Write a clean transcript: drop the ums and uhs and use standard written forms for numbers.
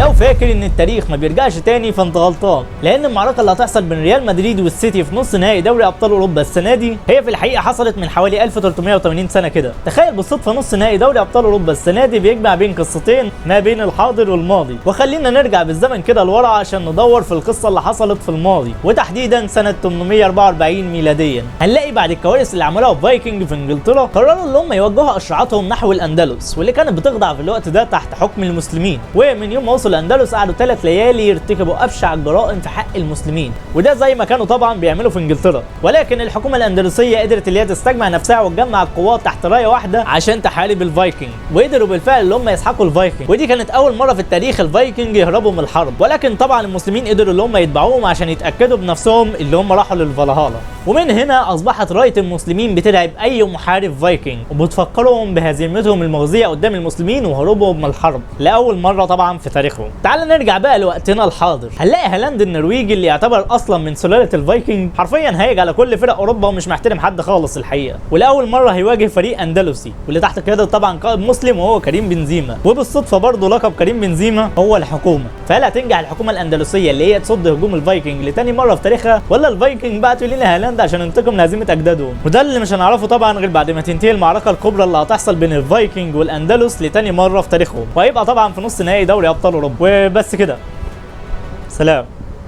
لو فاكر ان التاريخ ما بيرجعش تاني فانت غلطان، لان المعركة اللي هتحصل بين ريال مدريد والسيتي في نص نهائي دوري ابطال اوروبا السنة دي هي في الحقيقة حصلت من حوالي 1380 سنة كده. تخيل بالصدفة نص نهائي دوري ابطال اوروبا السنة دي بيجمع بين قصتين ما بين الحاضر والماضي. وخلينا نرجع بالزمن كده لورا عشان ندور في القصة اللي حصلت في الماضي، وتحديدا سنة 844 ميلاديا. هنلاقي بعد الكوارث اللي عملوها الفايكنج في انجلترا قرروا ان هم يوجهوا اشرعتهم نحو الاندلس، واللي كانت بتخضع في الوقت ده تحت حكم المسلمين. ومن يوم ما وصلوا الاندلس قعدوا 3 ليالي يرتكبوا ابشع الجرائم في حق المسلمين، وده زي ما كانوا طبعا بيعملوا في انجلترا. ولكن الحكومة الاندلسيه قدرت اللي هي تستجمع نفسها وتجمع القوات تحت رايه واحدة عشان تحارب الفايكنج، وقدروا بالفعل اللي هم يسحقوا الفايكنج. ودي كانت اول مرة في التاريخ الفايكنج يهربوا من الحرب، ولكن طبعا المسلمين قدروا اللي هم يتبعوهم عشان يتاكدوا بنفسهم اللي هم راحوا للفالهالا. ومن هنا اصبحت رايه المسلمين بترعب اي محارب فايكنج، وبتفكرهم بهزيمتهم المخزيه قدام المسلمين وهروبهم من الحرب لاول مرة طبعا في تاريخهم. تعال نرجع بقى لوقتنا الحاضر. هنلاقي هالاند النرويجي اللي يعتبر اصلا من سلالة الفايكنج حرفيا هايج على كل فرق اوروبا ومش محترم حد خالص الحقيقة، ولاول مرة هيواجه فريق اندلسي واللي تحت قيادة طبعا قائد مسلم وهو كريم بنزيما. وبالصدفه برضه لقب كريم بنزيما هو الحكومة. فهل هتنجح الحكومة الاندلسيه اللي هي تصد هجوم الفايكنج لتاني مرة في تاريخها، ولا الفايكنج بعتوا لنا هالاند عشان ينتقم لهزيمه اجدادهم؟ وده اللي مش هنعرفه طبعا غير بعد ما تنتهي المعركة الكبرى اللي هتحصل بين الفايكنج والاندلس لتاني مرة في تاريخهم، وهيبقى طبعا في نص نهائي دوري ابطال اوروبا. وبس كده، سلام.